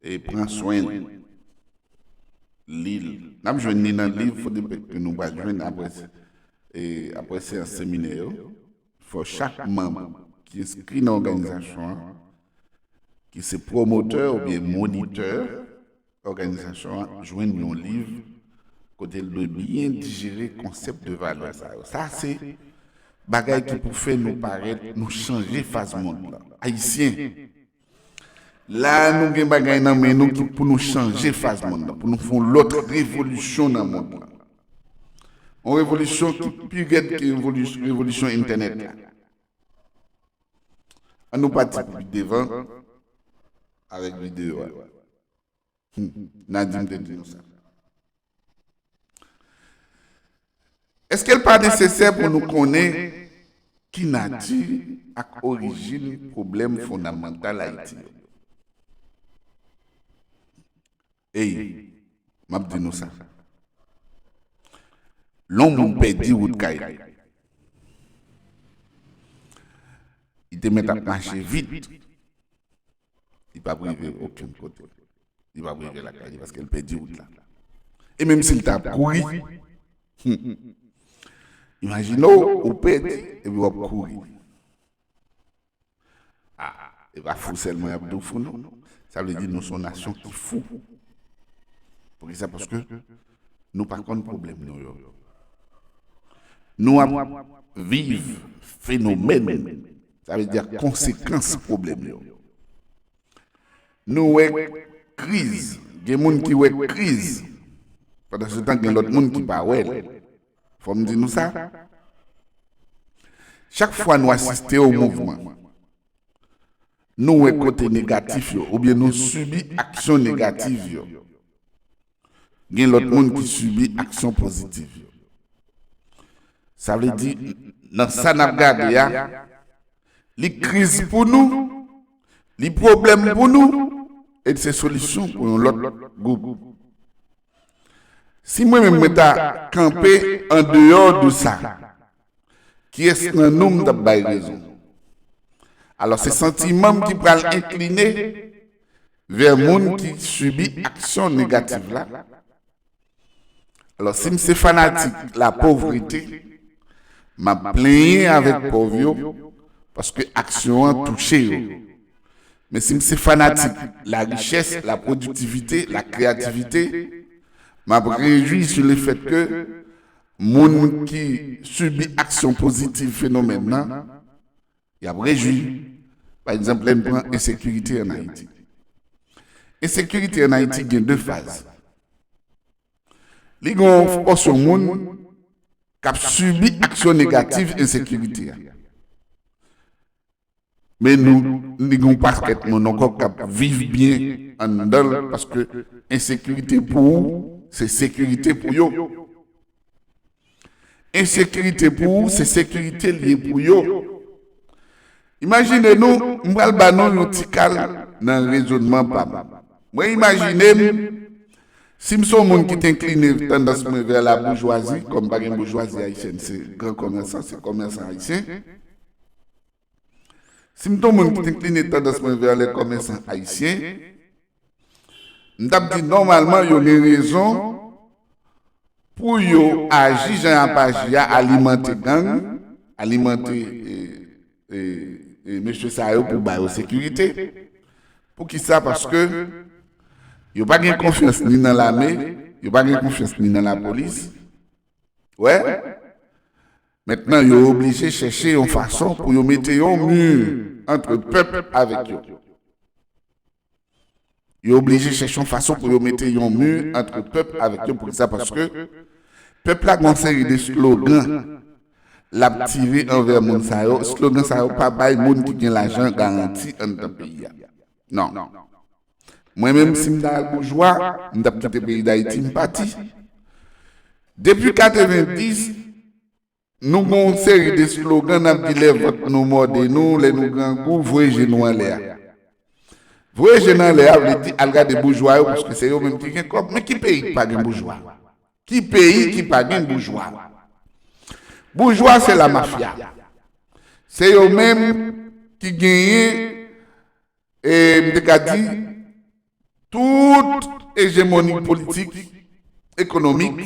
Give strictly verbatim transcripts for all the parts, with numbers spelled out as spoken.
e pran swen l, li l. N ap jwenn li nan liv Fodepèk ke nou pral jwenn apre, e, apre seyans seminè yo. Fò chak manm ki enskri nan òganizasyon an, ki se pwomotè oubyen monitè òganizasyon an, jwenn yon liv kote l dwe byen dijere konsèp de valè sa yo. Sa se bagay ki pou fè nou parèt, nou chanje faz mond lan. Ayisyen, la nou gen bagay nan men nou ki pou nou chanje faz mond lan, pou nou fè yon lòt revolisyon nan mond lan. Yon revolisyon ki pi rèd ke revoli-, revolisyon entènèt la. An nou pati pou pi devan avèk videyo a. Hmm. N a di m te di nou sa. Èske l pa nesesè pou nou konnen ki nati ak orijin pwoblèm fondamantal Ayiti yo? Ey, m ap di nou sa. Lè yon moun pèdi wout kay li, li te mèt ap mache vit, li p ap rive okenn kote. Li p ap rive lakay li paske l pèdi wout la. E menm si l ta ap kouri, hmm, imajine w, ou pèdi, epi w ap kouri. Ah, e pa fou sèlman y ap di w fou, non. Sa vle di nou se yon nasyon ki fou. Poukisa? Paske nou pa konn pwoblèm nou yo. Nou ap viv fenomèn, sa vle di konsekans pwoblèm yo. Nou wè kriz, gen moun ki wè kriz, pandan se tan gen lòt moun ki pa wè l. Fò m di nou sa. Chak fwa nou asiste yon mouvman, nou wè kote negatif yo, oubyen nou sibi aksyon negatif yo. Gen lòt moun ki sibi aksyon pozitif yo. Sa vle di, nan sa n ap gade a, li kriz pou nou, li pwoblèm pou nou, e se solisyon pou yon lòt gwoup. Si mwen menm mwen ta kanpe andeyò de sa, kiyès nan nou m t ap bay rezon? Alò, se santiman m ki pral enkline vè moun ki sibi aksyon negatif la. Alò, si m se fanatik lapovrete, m ap plenyen avèk pòv yo, paske aksyon an touche yo. Men si m se fanatik larichès, lapwodiktivite, lakreyativite, m ap rejwi sou lefèt ke moun ki sibi aksyon pozitiv fenomèn nan, y ap rejwi. Pa egzanp, lè n pran ensekirite ann Ayiti. Ensekirite ann Ayiti gen de faz. Li gen yon pòsyon moun k ap sibi aksyon negatif ensekirite a. Men nou, li gen yon pakèt moun ankò k ap viv byen anndan l, paske ensekirite pou ou, se sekirite pou yo. Ensekirite pou ou, se sekirite l ye pou yo. Imajine nou, m pral ba nou yon ti kal nan rezònman pa m. Mwen imajine m, si m se yon moun ki te enkline tandans mwen vè laboujwazi, kòm pa gen boujwazi ayisyèn, se gran kòmèsan, se kòmèsan ayisyen. Si m te yon moun ki te enkline tandans mwen vè lè kòmèsan ayisyen, m t ap di nòmalman yo gen rezon pou yo aji jan y ap aji a, alimante gang, alimante, e, e, e, mesye sa yo pou ba yo sekirite. Poukisa? Paske yo pa gen konfyans ni nan lame, yo pa gen konfyans ni nan lapolis. Wè? Mentnan, yo oblije chèche yon fason pou yo mete yon mi ant pèp avèk yo. Yo oblije chèche yon fason pou yo mete yon mi ant pèp avèk yo. Poukisa? Paske pèp la gen yon seri de slogan l ap tire anvè moun sa yo. Slogan sa yo pa bay moun ki gen lajan garanti anndan peyi a. Non. Mwen menm, si m ta al boujwa, m t ap kite peyi Dayiti, m pati. Depi katrevenndis, nou gen yon seri de slogan n ap di lè vant nou mòde nou, lè nou grangou, voye je nou anlè a. Voye je nou anlè a vle di al gade boujwa yo, paske se yo menm ki gen kòb. Men ki peyi ki pa gen boujwa? Ki peyi ki pa gen boujwa? Boujwa se la mafya. Se yo menm ki genyen, e m te ka di, Tout ejemoni politik, ekonomik,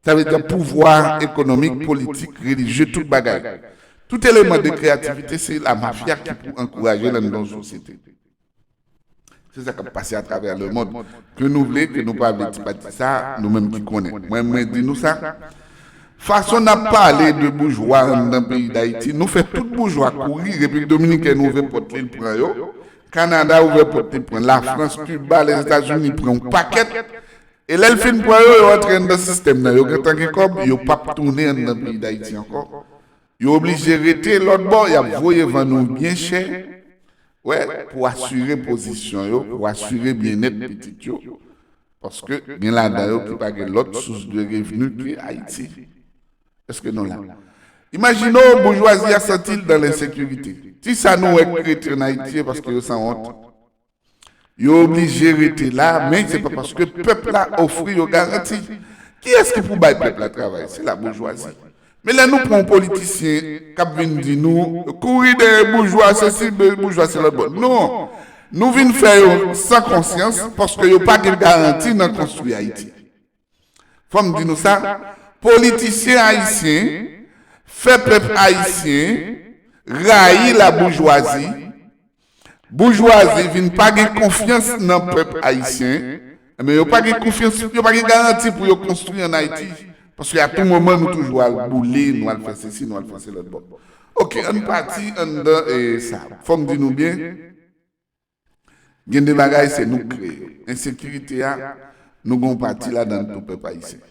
sa vle di pouvwa ekonomik, politik, relijye, tout bagay. Tout eleman de kreyativite, se la mafya ki pou ankouraje l anndan yon sosyete. Se sa k ap pase atravè lemonn. Ke nou vle, ke nou pa vle, ti pa ti sa, nou menm ki konnen. Mwen, mwen di nou sa. Fason n ap pale de boujwa anndan peyi Dayiti, nou fè tout boujwa kouri. Repiblik Dominikèn ouvè pòt li, l pran yo. Kanada ouvè pòt li, l pran. Lafrans, Kiba, Lèzetazini pran yon pakèt. E lè l fin pran yo, yo antre anndan sistèm nan. Yo gentan gen kòb, yo p ap tounen anndan peyi Dayiti ankò. Yo oblije rete lòt bò, y ap voye vann nou byen chè, wè, pou asire pozisyon yo, pou asire byennèt pitit yo, paske gen ladan yo ki pa gen lòt sous de revni ke Ayiti. Èske nou la? Imajine w, boujwazi a santi l dan lensekirite. Ti sa nou wè k rete ann Ayiti, paske yo sanwont. Yo oblije rete la, men se pa paske pèp la ofri yo garanti. Kiyès ki pou bay pèp la travay? Se laboujwazi. Men lè nou pran yon politisyen k ap vin di nou, kouri dèyè boujwa, sesi, boujwa, se lòt bò. Non. Nou vin fè yo san konsyans paske yo pa gen garanti nan konstwi Ayiti. Fò m di nou sa, politisyen ayisyen fè pèp ayisyen rayi laboujwazi, boujwazi vin pa gen konfyans nan pèp ayisyen, men yo pa gen konfyans, yo pa gen garanti pou yo konstwi ann Ayiti. Paske a tou moman, nou toujou al boule, nou al fè sesi, nou al fè se lòt bò. Oke, ann pati anndan e sa. Fò m di nou byen, gen de bagay, se nou k kreye yo. Ensekirite a, nou gen yon pati ladan l pou pèp ayisyen.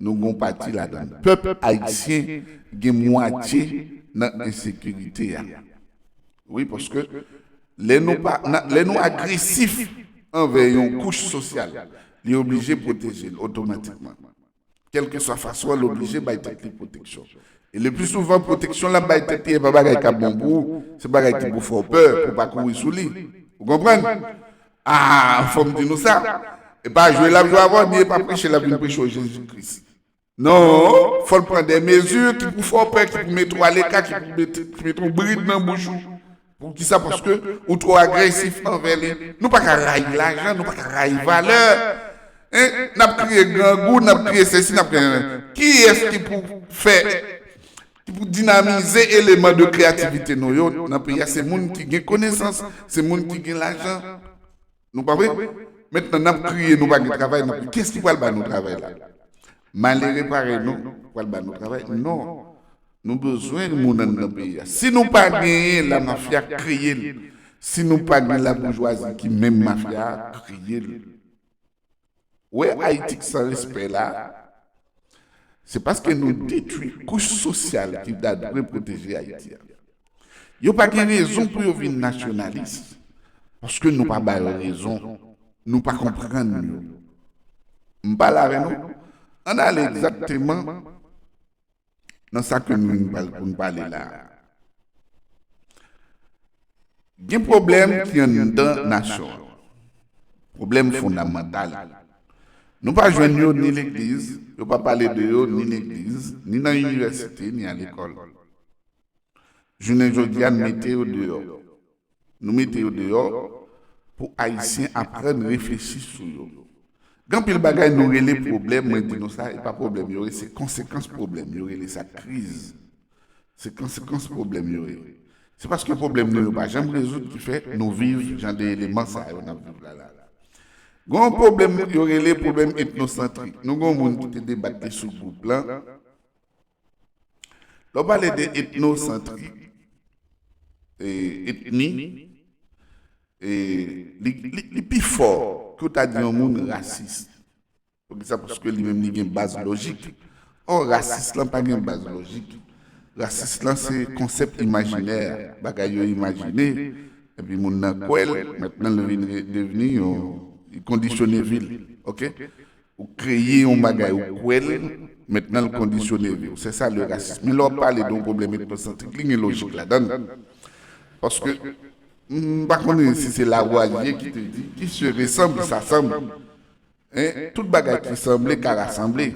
Nou gen yon pati ladan l. Pèp ayisyen gen mwatye nan ensekirite a. Wi, paske lè nou pa, na- lè nou agresif anvè yon kouch sosyal, li oblije pwoteje l otomatikman. Kèlkeswa fason an, l oblije bay tèt li pwoteksyon. E le pli souvan, pwoteksyon l ap bay tèt li, e pa bagay k ap bon pou ou, se bagay ki pou fè w pè, pou w pa kouri sou li. Ou konprann? A, fò m di nou sa. E pa jwe l ap jwe avè w, ni e pa preche l ap vin preche w Jezi Kris. Non, fò l pran de mezi ki pou fè w pè, ki pou mete w aleka, ki pou mete, ki mete w brid nan bouch ou. Poukisa? Paske ou twò agresif anvè li. Nou pa ka rayi lajan, nou pa ka rayi valè. Hein? N ap kriye grangou, n ap kriye sesi, n ap kriye. Kiyès ki pou fè, ki pou dinamize eleman de kreyativite nou yo nan peyi a? Se moun ki gen konesans, se moun ki gen lajan. Nou pa vre? Mentnan, n ap kriye, nou pa gen travay, n ap kriye. Kiyès ki pral ba nou travay la? Malere parèy nou pral ba nou travay? Non. Nou bezwen moun anndan peyi a. Si nou pa genyen lamafya, kreye l. Si nou pa gen laboujwazi ki menm mafya a, kreye l. Wè Ayiti k san respè la, se paske nou detwi kouch sosyal ki ta dwe pwoteje Ayiti a. Yo pa gen rezon pou yo vin nasyonalis, paske nou pa ba yo rezon, nou pa konprann yo. M pale avè nou, ann ale egzakteman nan sa ke nou vin pale, pou n pale la a. Gen pwoblèm ki anndan nasyon an. Pwoblèm fondamantal. Nou pa jwenn yo ni legliz, yo pa pale de yo ni legliz, ni nan inivèsite, ni a lekòl. Jounen jodi a, n mete yo deyò. Nou mete yo deyò pou Ayisyen aprann reflechi sou yo. Gen anpil bagay nou rele pwoblèm, mwen di nou sa, e pa pwoblèm yo ye, se konsekans pwoblèm. Yo rele sa kriz. Se konsekans pwoblèm yo ye. Se paske pwoblèm nou yo pa janm rezoud ki fè nou viv jan de eleman sa yo n ap viv la la. Gen yon pwoblèm yo rele pwoblèm etnosantrik. Nou gen yon moun ki te debat li sou gwoup lan. Lè w pale de etnosantrik, e, etni, e, li, li, li pi fò ke w ta di yon moun rasis. Poukisa? Paske li menm li gen baz lojik. Ò, rasis lan pa gen baz lojik. Rasis lan se konsèp imajinè, bagay yo imajine, epi moun nan kwè l, mentnan l vin re- devni yon, li kondisyone vi l. Oke? Ou kreye yon bagay, ou kwè l, mentnan l kondisyone vi w. Se sa le rasis. Men lè w ap pale de yon pwoblèm etnosantrik, li gen lojik ladan l. Paske, m pa konnen si se Lavoisier ki te di, qui se ressemble, s'assemble. Hein? Tout bagay ki sanble ka rasanble.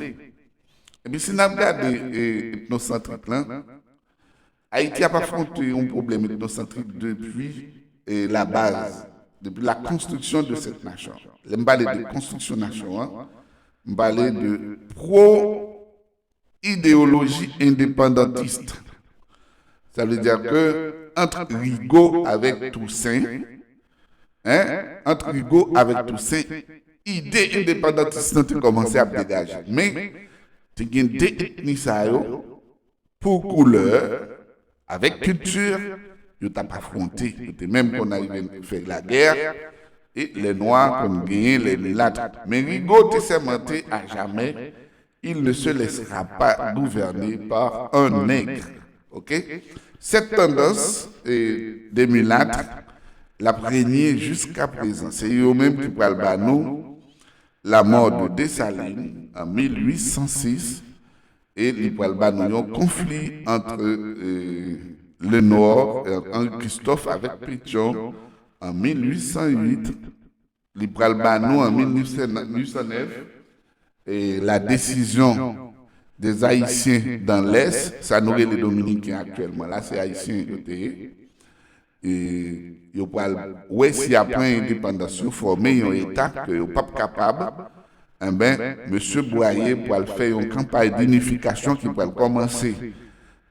Epi si n ap gade, e, etnosantrik lan, Ayiti ap afwonte yon pwoblèm etnosantrik depi, e, labaz. depuis la construction de cette nation. Lè m pale de konstriksyon nasyon an, m pale de pro-idéologie indépendantiste. Sa vle di ke ant Rigaud avèk Toussaint, hein, ant Rigaud avèk Toussaint, ide endepandantis lan te kòmanse ap degaje. Men, te gen de etni sa yo, pou koulè, avèk kilti, yo t ap afwonte. Yo te menm konn arive fè lagè, e lè nwa konn genyen lè milat. Men Rigaud te sèmante a jamè, il ne se laissera pas gouverner par un nègre. Ok? Cette tendance, eh, des mulâtres, l ap renye jiska prezan. Se yo menm ki pral ba nou la mort de Dessalines en mille huit cent six, e li pral ba nou yon konfli ant, eh, le Nord, eh, Henri Christophe avèk Pétion en mille huit cent huit. Li pral ba nou an mil nèf san nèf, eh, la décision des Haïtiens dans l'Est, sa nou rele Dominiken aktyèlman la, se Ayisyen yo te ye. E yo pral wè si apre endepandans yo fòme yon eta ke yo p ap kapab, enben, mesye Boyer pral fè yon kanpay dinifikasyon ki pral kòmanse,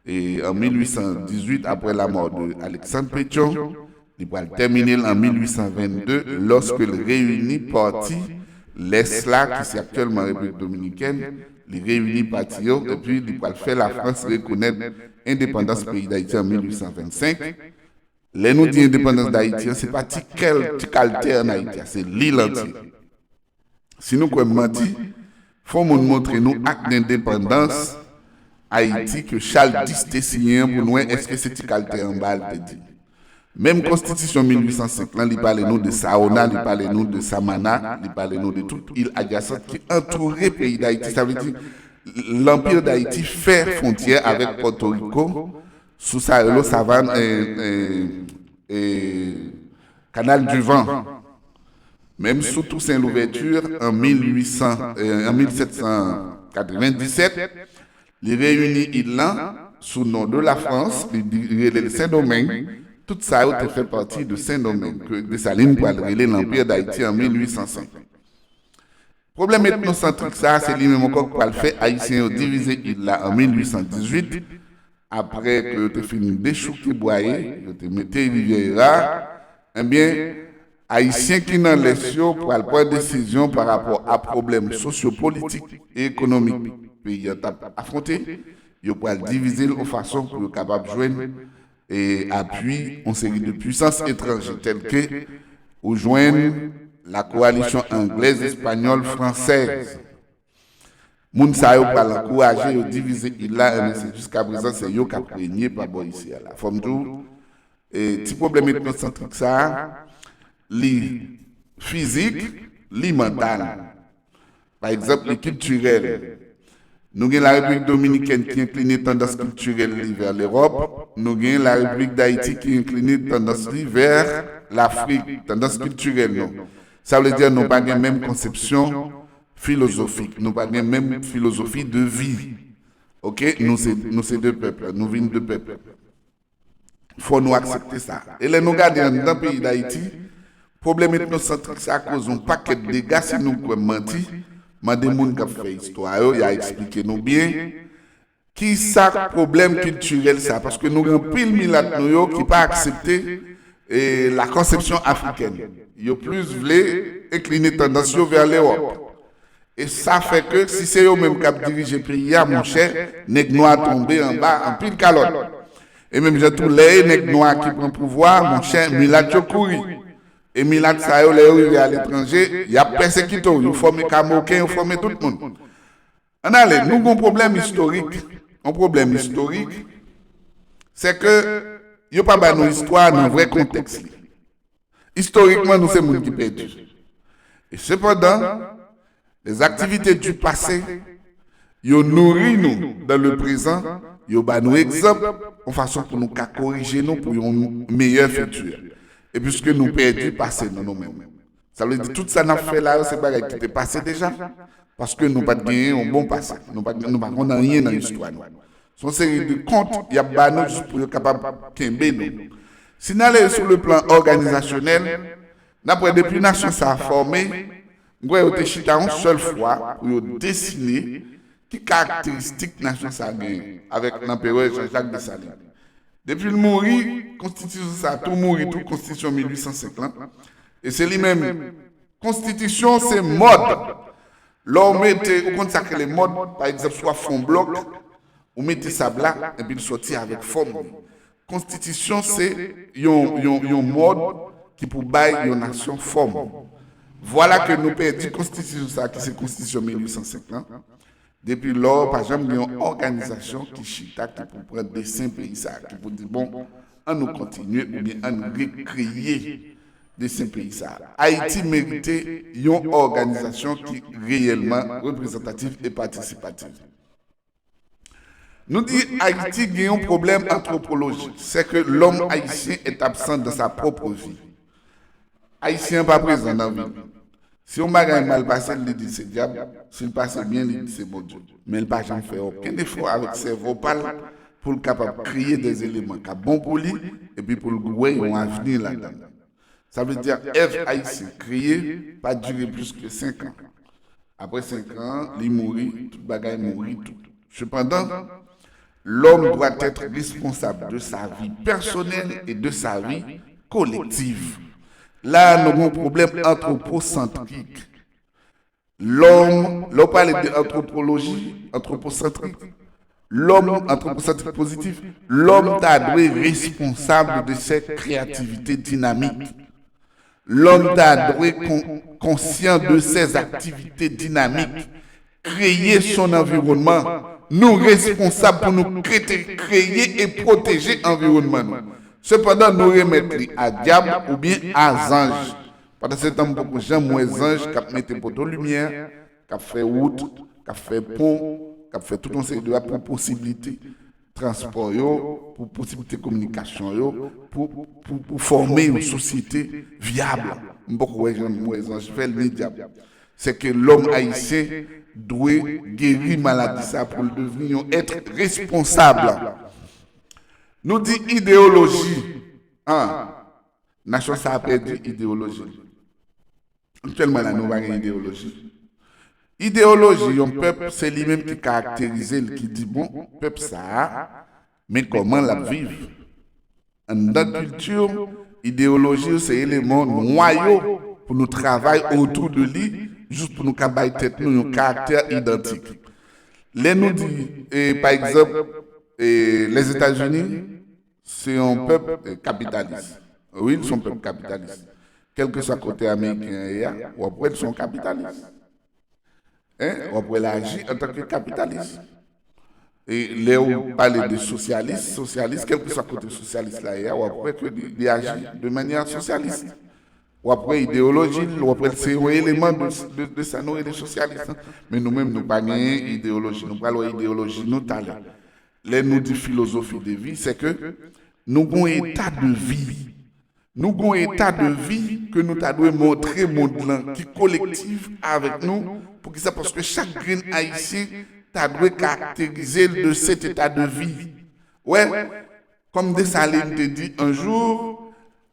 e, an mil ui san dizuit, apre lamò de Alexandre Pétion, li pral tèmine l an mil ui san vennde, lòske l reyini pati Lès la, ki se aktyèlman Repiblik Dominikèn, li reyini pati yo, epi li pral fè Lafrans rekonèt endepandans peyi Dayiti an mil ui san vennsenk. Lè nou di endepandans Dayiti an, se pa ti kèl, ti kal tè an Ayiti a, se lil antye. Si nou kwè m manti, fò moun montre nou ak dendepandans Ayiti ke Chal dis te siyen an pou n wè èske se ti kal tè anba l te di. Menm konstitisyon mil ui san senk lan, li pale nou de Saona, li pale nou de Samana, li pale nou de tout il adyasant ki antoure peyi Dayiti. Sa vle di, Lanpi Dayiti fè fwontyè avèk Pòtoriko sou sa yo rele savann, eh, eh, eh, Canal du Vent. Menm sou Toussaint Louverture, an mil ui san, eh, an mil sèt san katrevenndisèt, li reyini il lan sou non de Lafrans, li di, rele l Sendomeng. Tout sa yo te fè pati de Sendomeng, ke Desalin pral rele Lanpi Dayiti an mil ui san senk. Pwoblèm etnosantrik sa a, se li menm ankò k pral fè Ayisyen yo divize il la an mil ui san dizuit, apre ke yo te fin dechouke Bwaye, yo te mete Rivyè Era, ebyen, Ayisyen ki nan Lès yo pral pran desizyon pa rapò a pwoblèm sosyopolitik e ekonomik peyi a t ap afwonte, yo pral divize l yon fason pou yo kapab jwenn e apui yon seri de pwisans etranje, tèl ke ou jwenn la coalition anglaise, espagnole, française. Moun sa yo pral ankouraje yo divize il la, enben se jiska prezan se yo k ap renye pa bò isi a la. Fò m di w, e, ti pwoblèm etnosantrik sa a, li fizik, li mantal. Pa egzanp, li kiltirèl. Nou gen Larepiblik Dominikèn ki enkline tandans kiltirèl li vè Lewòp. Nou gen Larepiblik Dayiti ki enkline tandans li vè Lafrik, tandans kiltirèl nou. Sa vle di nou pa gen menm konsepsyon filozofik, nou pa gen menm filozofi de vi. Ok, nou se, nou se de pèp, nou vin de pèp. Fò nou aksepte sa. E lè nou gade anndan peyi Dayiti, pwoblèm etnosantrik sa koze yon pakèt dega, si nou kwè m manti, mande moun k ap fè istwa yo, y a eksplike nou byen. Ki sa pwoblèm kiltirèl sa? Paske nou gen anpil milat nou yo ki pa aksepte, e, la conception africaine. Yo plis vle enkline tandans yo vè Lewòp. E sa fè ke si se yo menm k ap dirije peyi a, monchè, nèg nwa tonbe anba anpil kalòt. E menm jan tou, lè e nèg nwa ki pran pouvwa, monchè, milat yo kouri. E milat sa yo, lè yo rive aletranje, y ap pèsekite w, yo fòme Kamoken, yo fòme tout moun. Ann ale, nou gen yon pwoblèm istorik. Yon pwoblèm istorik, se ke yo pa ba nou istwa nan vrè kontèks li. Istorikman, nou se moun ki pèdi. E sepandan, les activités du passé, yo nouri nou dans le présent, yo ba nou egzanp, yon fason pou nou ka korije nou pou yon meyè fiti. E piske nou pèdi pase nou, nou menm. Sa vle di tout sa n ap fè la yo, se bagay ki te pase deja, paske nou pa t genyen yon bon pase. Nou pa, nou pa konn anyen nan istwa nou. Se yon seri de kont y ap ba nou jis pou yo kapab kenbe nou. Si n ale sou le plan òganizasyonèl, N ap wè depi nasyon sa a fòme, m kwè yo te chita yon sèl fwa pou yo desine ki karakteristik nasyon sa a genyen avèk Lanperè Jean-Jacques Dessalines. Depi l mouri, konstitisyon sa a tou mouri tou, konstitisyon mil uit san senk lan. E se li menm, konstitisyon se mòd. Lè w mete, ou konn sa k rele mòd, pa egzanp, si w ap fè yon blòk, ou mete sab la, epi l sòti avèk fòm li. Konstitisyon se yon, yon, yon mòd ki pou bay yon nasyon fòm. Vwala ke nou pèdi konstitisyon sa a ki se konstitisyon mil uit san senk lan. Depi lò, pa janm gen yon òganizasyon ki chita ki pou pran desen peyi sa a, ki pou di, bon, an nou kontinye oubyen an nou rekreye desen peyi sa a. Ayiti merite yon òganizasyon ki reyèlman reprezantatif e patisipatif. Nou di Ayiti gen yon pwoblèm antwopolojik, c'est que l'homme haïtien est absent dans sa propre vie. Ayisyen an pa prezan nan vi l. Si yon bagay mal pase l, li di se dyab, si l pase byen, li di se Bondye. Men l pa janm fè okenn efò avèk sèvo pa l pou l kapab kreye de eleman k ap bon pou li, epi pou l wè yon avni ladan l. Sa vle di èv ayisyen kreye pa dire plis ke senk an. Apre senk an, li mouri, tout bagay mouri tou. Sepandan, l'homme doit être responsable de sa vie personnelle et de sa vie collective. La a, nou gen yon pwoblèm antwoposantrik. Lòm, lè w pale de antwopoloji antwoposantrik, lòm antwoposantrik pozitif, lòm ta dwe responsab de ses créativités dynamiques. Lòm ta dwe kon, conscient de ses activités dynamiques. Kreye son anviwònman. Nou responsab pou nou krete, kreye e pwoteje anviwònman nou. Sepandan, nou remèt li a dyab oubyen a zanj. Pandan se tan, m poko janm wè zanj k ap mete poto limyè, k ap fè wout, k ap fè pon, k ap fè tout yon seri de bagay pou posiblite transpò yo, pou posiblite kominikasyon yo, pou, pou, pou fòme yon sosyete vyab. M poko wè jan m wè zanj fè l, ni dyab. Se ke lòm ayisyen dwe geri maladi sa pou l devni yon èt responsab. Nou di ideyoloji, an, nasyon sa a pèdi ideyoloji l. Aktyèlman la, nou pa gen ideyoloji. Ideyoloji yon pèp, se li menm ki karakterize l, ki di, bon, pèp sa a, men kòman l ap viv. Anndan kilti, ideyoloji se eleman nwayo pou nou travay otou de li, jis pou nou ka bay tèt nou yon karaktè idantik. Lè nou di, e, pa egzanp, e, Lèzetazini, se yon pèp, e, kapitalis. Wi, l se yon pèp kapitalis. Kèlkeswa kote Ameriken an ye a, w ap wè l se yon kapitalis. Hein? W ap wè l aji antanke kapitalis. E lè w pale de sosyalis, sosyalis, kèlkeswa kote sosyalis la ye a, w ap wè ke li, li aji de manyè sosyalis. W ap wè ideyoloji l, w ap wè l se yon eleman de, de, de sa nou rele sosyalis lan. Men nou menm, nou pa genyen ideyoloji. Nou pral wè ideyoloji nou talè. Lè nou di filozofi de vi, se ke nou gon eta de vi. Nou gon eta de vi ke nou ta dwe montre mond lan ki kolektif avèk nou. Poukisa? Paske chak grenn ayisyen ta dwe karakterize l de cet état de vie. Wè, kòm Desalin te di yon jou,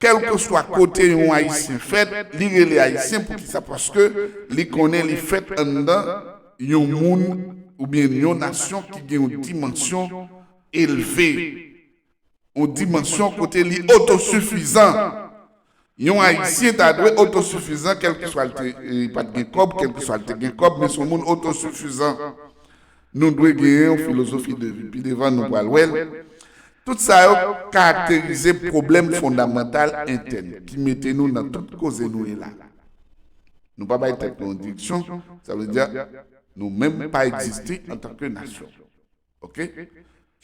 kèlkeswa kote yon ayisyen fèt, li rele ayisyen. Poukisa? Paske li konnen li fèt anndan yon moun oubyen yon nasyon ki gen yon dimansyon elve, yon dimansyon kote li otosifizan. Yon ayisyen ta dwe otosifizan, kèlkeswa l te, e, pa t gen kòb, kèlkeswa l te gen kòb, men se yon moun otosifizan. Nou dwe genyen yon filozofi de vi. Pi devan, nou pral wè l. Tout sa yo karakterize pwoblèm fondamantal entèn ki mete nou nan tout koze nou ye la. Nou pa bay tèt nou yon direksyon, sa vle di nou menm pa egziste antanke nasyon. Oke?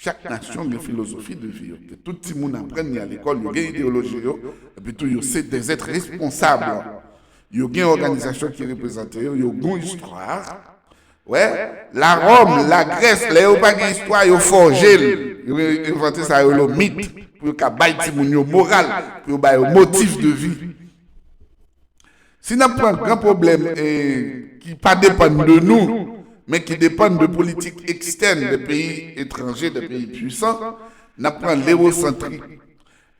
Chak nasyon gen filozofi de vi yo. Ke tout timoun aprann li a lekòl, yo gen ideyoloji yo, epi tou yo se des êtres responsables. Yo gen òganizasyon ki reprezante yo, yo gon istwa. Wè, la Ròm, la Grès, lè yo pa gen istwa, yo fòje l. Yo envante sa yo rele mit, pou yo ka bay timoun yo moral, pou yo ba yo motif de vi. Si n ap pran gran pwoblèm, e, ki pa depann de nou, men ki depann de politik ekstèn de peyi etranje, de peyi pwisan, n ap pran lewosantrik.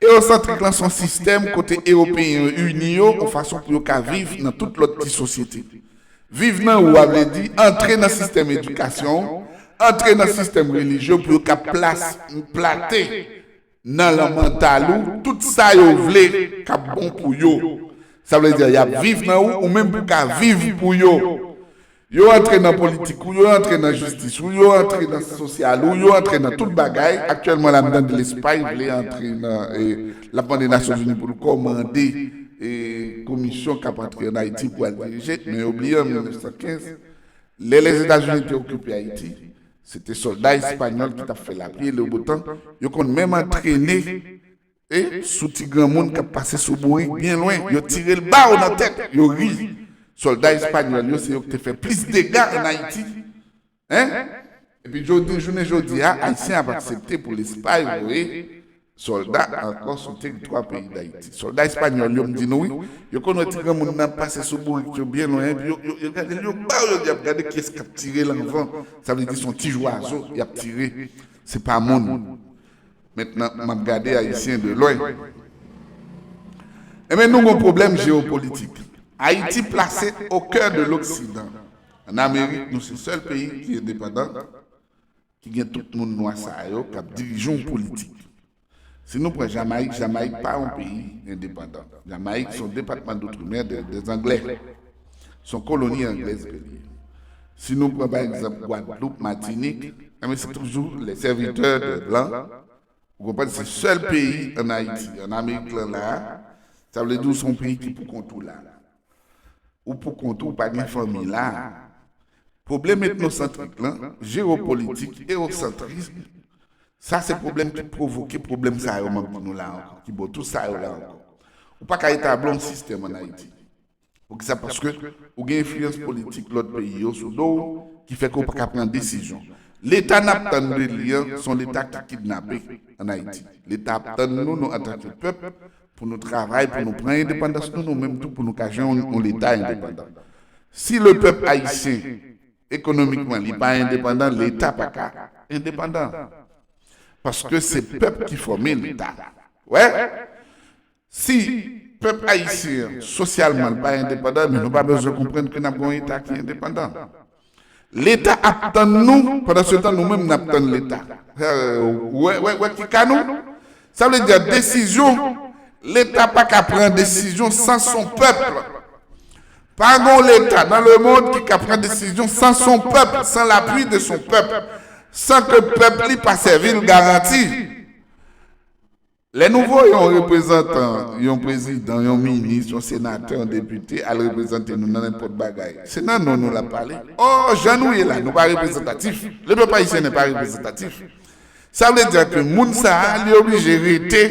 Ewosantrik lan se yon sistèm kote Ewopeyen yo ini yo yon fason pou yo ka viv nan tout lòt ti sosyete. Viv nan ou a vle di antre nan sistèm edikasyon ou, antre nan sistèm relijye ou pou yo ka plas, plante nan lan mantal ou tout sa yo vle k ap bon pou yo. Sa vle di y ap viv nan ou, ou menm pou ka viv pou yo. Yo antre nan politik ou, yo antre nan jistis ou, yo antre nan sosyal ou, yo antre nan tout bagay. Aktyèlman la m tande Lespay vle antre nan, e, l ap mande Nasyonzini pou l kòmande, e, komisyon k ap antre ann Ayiti pou al dirije, men yo bliye an mil nèf san kenz, lè Lèzetazini te okipe Ayiti, se te sòlda espanyòl ki t ap fè lapli e le beau temps, yo konn menm antrene e sou ti granmoun k ap pase sou bourik byen lwen, yo tire l ba w nan tèt, yo ri. Sòlda espanyòl yo, se yo ki te fè plis dega ann Ayiti. Hein? Epi jodi, jounen jodi a, Ayisyen ap aksepte pou Lespay voye sòlda ankò sou teritwa peyi Dayiti. Sòlda espanyòl yo, m di nou wi, yo konn wè ti granmoun nan ap pase sou bourik yo byen lwen, epi yo, yo, yo gade l, yo ba yo, yo di ap gade kiyès k ap tire l anvan. Sa vle di se yon ti zwazo y ap tire, se pa moun. Mentnan, m ap gade Ayisyen de lwen. Enben, nou gon pwoblèm jewopolitik. Ayiti plase au cœur de l'Occident. Ann Amerik, nou se sèl peyi ki endepandan, ki gen tout moun nwa sa yo k ap dirije yon politik. Si nou pran Jamayik, Jamayik pa yon peyi endepandan. Jamayik se yon depatman doutremer de, des Anglais. Se yon koloni anglèz ke li ye. Si nou pran, pa egzanp, Gwadloup, Matinik, enben, se toujou les serviteurs des Blancs. Ou konprann? Se sèl peyi ann Ayiti, ann Amerik lan la a, sa vle di w se yon peyi ki pou kont ou la. Ou pou kont ou, ou pa gen fanmi la a. Pwoblèm etnosantrik lan, jewopolitik, ewosantris, sa se pwoblèm ki pwovoke pwoblèm sa yo m ap di nou la ankò, ki ba w tout sa yo la ankò. Ou pa ka etabli yon sistèm ann Ayiti. Poukisa? Paske ou gen enfliyans politik lòt peyi yo sou do w, ki fè ke w pa ka pran desizyon. Leta n ap tann de li an, se yon Leta ki kidnape ann Ayiti. Leta ap tann nou, nou antanke pèp, pou nou travay, pou nou pran endepandans nou, nou menm tou, pou nou ka jwenn yon, yon Leta endepandan. Si le pèp ayisyen, ekonomikman, li pa endepandan, Leta pa ka endepandan. Paske se pèp ki fòme Leta. Wè? Si pèp ayisyen an, sosyalman, l pa endepandan, men nou pa bezwen konprann ke n ap gen yon Leta ki endepandan. Leta ap tann nou, pandan se tan, nou menm, n ap tann Leta. Wè, wè, wè ki ka nou? Sa vle di, desizyon, Leta pa ka pran desizyon san son pèp. Pa gen yon Leta dans le monde ki ka pran desizyon san son pèp, sans l'appui de son peuple, san ke pèp li pa sèvi l garanti. Lè nou voye yon reprezantan, yon prezidan, yon minis, yon senatè, yon depite al reprezante nou nan nenpòt bagay, se nan non nou l ap pale. Ò, jan nou ye la, nou pa reprezantatif. Le peuple haïtien n'est pas représentatif. Sa vle di ke moun sa a, li oblije rete,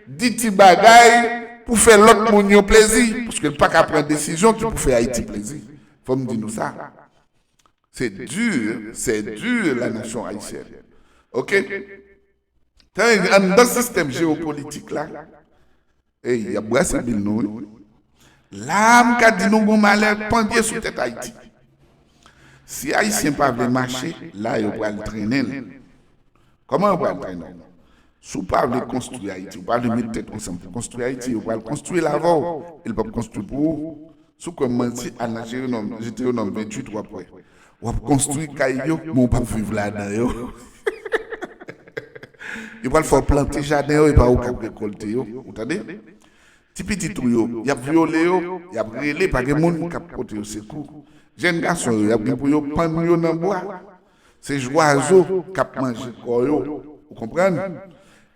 di ti bagay pou fè lòt moun yo plezi, paske l pa ka pran desizyon ki pou fè Ayiti plezi. Fò m di nou sa. C'est dur, c'est dur la nation haïtienne. Oke? Tan anndan sistèm jewopolitik la, ey, y ap brase bil nou, wi. La, m ka di nou gon malè pandye sou tèt Ayiti. Si Ayisyen pa vle mache, la yo pral trennen l. Kòman yo pral trennen w? Si w pa vle konstwi Ayiti, ou pa vle met tèt ou ansanm pou konstwi Ayiti, yo pral konstwi l avè w, e l p ap konstwi pou ou. Si w kwè m manti, al nan Jewonòm, Detewonòm venntuit, w ap wè. W ap konstwi kay yo, men w p ap viv ladan yo. Yo pral fè w plante jaden yo, e pa ou k ap rekòlte yo. Ou tande? Ti pitit ou yo, y ap vyole yo, y ap rele, pa gen moun k ap pote yo sekou. Jèn gason yo, y ap gen pou yo pann yo nan bwa. Se zwazo k ap manje kò yo. Ou konprann?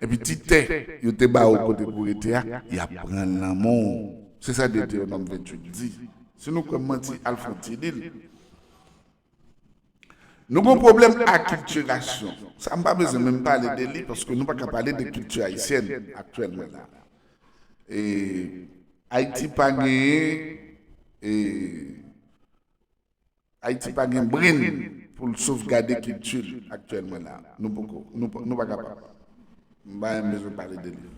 Epi ti tè yo te ba ou kote pou rete a, y ap pran l nan men w. Se sa Detewonòm venntuit di. Si nou kwè m manti, al fè yon ti li l. Nou gon pwoblèm akiltirasyon. Sa m pa bezwen menm pale de li, paske nou pa ka pale de kilti ayisyèn aktyèlman la. E Ayiti pa genyen, e Ayiti pa gen brenn pou l sovgade kilti l aktyèlman la. Nou poko, nou, pa- nou pa kapab. M pa menm bezwen pale de li.